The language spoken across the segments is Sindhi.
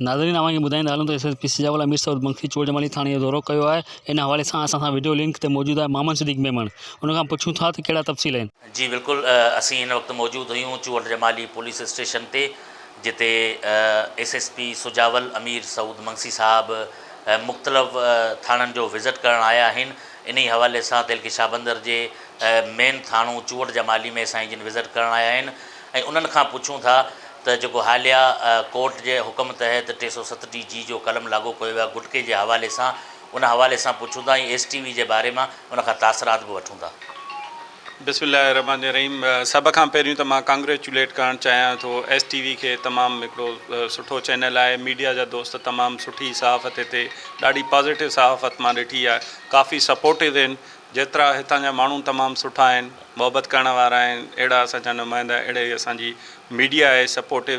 ناظرين اوهان کي ٻڌائيندا هلون ته S S P Sujawal Amir Saud Magsi Chor Jamali ٿاڻي جو دورو ڪيو آهي ان حوالي سان اسان سان وڊيو لنڪ تي موجود آهي محمد صديق ميمڻ ان کان پڇون ٿا ته ڪهڙا تفصيل آهن. جي بلڪل اسين هن وقت موجود هيون چوهڙ جمالي پوليس اسٽيشن تي جتي S S P Sujawal Amir Saud Magsi صاحب مختلف ٿاڻن جو وزٽ ڪرڻ آيا آهن انهي حوالي سان تعلقي شاهبندر جي مين ٿاڻو چوهڙ جمالي ۾ سائين جن وزٽ ڪرڻ آيا آهن ۽ انهن کان پڇون ٿا ته جيڪو حاليه ڪورٽ جي حڪم تحت 337 جي جو قلم لاڳو ڪيو ويو آهي گٽڪي جي حوالي سان ان حوالي سان پڇون ٿا ۽ ايس ٽي وي جي باري مان ان کان تاثرات به وٺون ٿا. بسم الله الرحمٰن الرحيم سڀ کان پهريون ته مان ڪانگريچوليٽ ڪرڻ چاهيان ٿو ايس ٽي وي کي تمام هڪڙو سٺو چينل آهي ميڊيا جا دوست تمام سٺي صحافت هتي ڏاڍي پازيٽو صحافت مان ڏٺي آهي ڪافي سپورٽو آهن جيترا هتان جا ماڻهو تمام سٺا آهن محبت ڪرڻ وارا آهن اهڙا اسان جا نمائندا اهڙي اسان جي ميڊيا آهي سپورٽو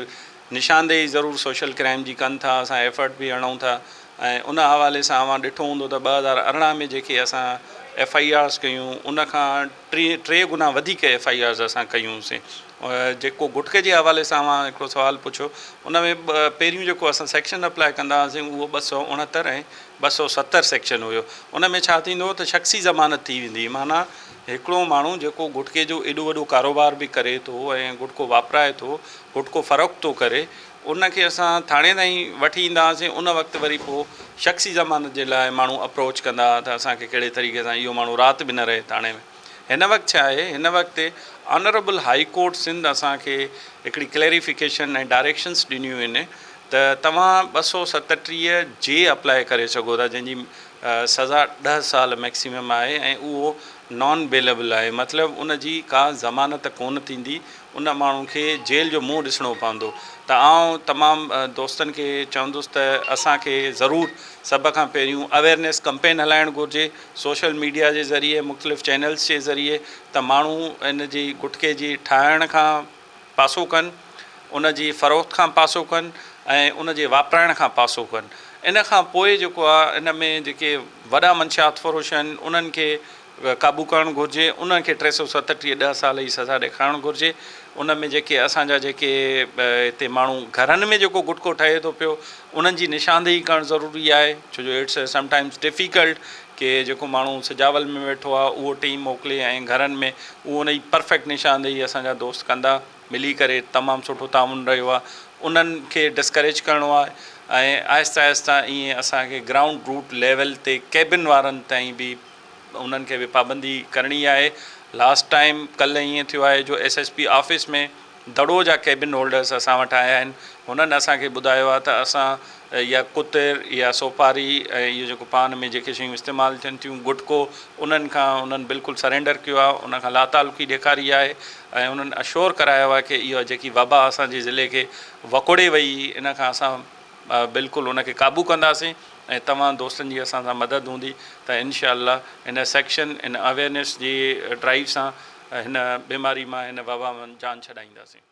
نشاندهي ضرور سوشل ڪرائم جي ڪن ٿا اسان ايفرٽ به هڻون ٿا ۽ ان حوالي سان اوهان ڏٺو هوندو ته 2018 ۾ جيڪي اسان ايف I آرز ڪيون ان کان ٽي ٽي گنا وڌيڪ ايف I آرز اسان ڪيون سين جيڪو گٽڪي جي حوالي سان اوهان هڪڙو سوال پڇيو ان ۾ پهريون جيڪو اسان سيڪشن اپلاء ڪندا هئاسين اهو 269 ۽ 270 سيڪشن هيو ان ۾ ڇا ٿيندو هو ته شخصي ضمانت ٿي ويندي هئي معنيٰ هڪڙو ماڻهو جيڪو گٽڪي جو ايڏو وڏو ڪاروبار به ڪري ٿو ۽ گٽڪو واپرائي ٿو گٽڪو فروخت ٿو ڪري ان کي اسان ٿاڻي تائين وٺي ايندا هئاسين ان وقت وري پوء شخصي ضمانت جي لاء ماڻهو اپروچ ڪندا هئا ته اسان کي ڪهڙي طريقي سان اهو ماڻهو رات به نه رهي ٿاڻي ۾ هن وقت ڇا آهي هن وقت آنربل هائي ڪورٽ سنڌ اسان کي هڪڙي ڪليريفڪيشن ۽ ڊائريڪشنس ڏنيون آهن ته توهان 237 جي اپلاء ڪري سگهو ٿا جنهن جي سزا ڏهه سال ميڪسيمم آهي ۽ اهو نان بيلبل آهي مطلب ان جي ڪا ضمانت ڪونه ٿيندي ان ماڻهو کي جيل جو منهن ڏسڻو پوندو ته آئون تمام دوستن کي چوندس ته اسان کي ضرور سڀ کان پهريون اويرنيس ڪمپين هلائڻ گهرجي سوشل ميڊيا جي ذريعي مختلف چينلز جي ذريعي ته ماڻهو ان جي گٽڪي جي ٺاهڻ کان پاسو ڪن، ان جي فروخت کان پاسو ڪن ۽ ان جي واپرائڻ کان پاسو ڪن. ان کان پوء جيڪو آهي ان ۾ جيڪي وڏا منشيات فروش آهن انهن کي قابو ڪرڻ گهرجي، انهن کي 337 ڏهه سال جي سزا ڏيکارڻ گهرجي. ان ۾ جيڪي اسان جا جيڪي هتي ماڻهو گهرن ۾ جيڪو گٽڪو ٺهي ٿو پيو انهن جي نشاندهي ڪرڻ ضروري آهي ڇو جو it's some times difficult ڪي جيڪو ماڻهو سجاول ۾ ويٺو آهي اهو ٽيم موڪلي ۽ گهرن ۾ اهو ان جي پرفيڪٽ نشاندهي اسان جا دوست ڪندا ملي ڪري تمام سٺو تعاون رهيو آهي انهن کي ڊسڪريج ڪرڻو آهي ۽ آهستي آهستي ائين اسان کي گرائونڊ روٽ ليول تي ڪيبن وارن تائين به انهن کي به پابندي ڪرڻي آهي لاسٽ ٽائيم ڪلهه ائين ٿيو آهي جو ايس ايس پي آفيس ۾ دڙو جا ڪيبن هولڊرس اسان وٽ آيا آهن هنن اسان کي ٻڌايو آهي ته اسان يا ڪتر يا سوپاري ۽ اهو جيڪو پان ۾ جيڪي شيون استعمال ٿين ٿيون گٽڪو انهن کان انهن بلڪل سرينڊر ڪيو آهي ان کان لاتعلقي ڏيکاري آهي ۽ انهن اشور ڪرايو آهي ڪي اها جيڪي وبا اسان جي ضلعي کي وڪوڙي وئي ان کان اسان بلڪل ان کي قابو ڪنداسين ۽ توهان دوستن جي اسان سان مدد هوندي ته انشاء الله ان سيڪشن ان اويئرنيس جي ڊرائيو سان هن بيماري مان هن وبا مان جان ڇڏائينداسين.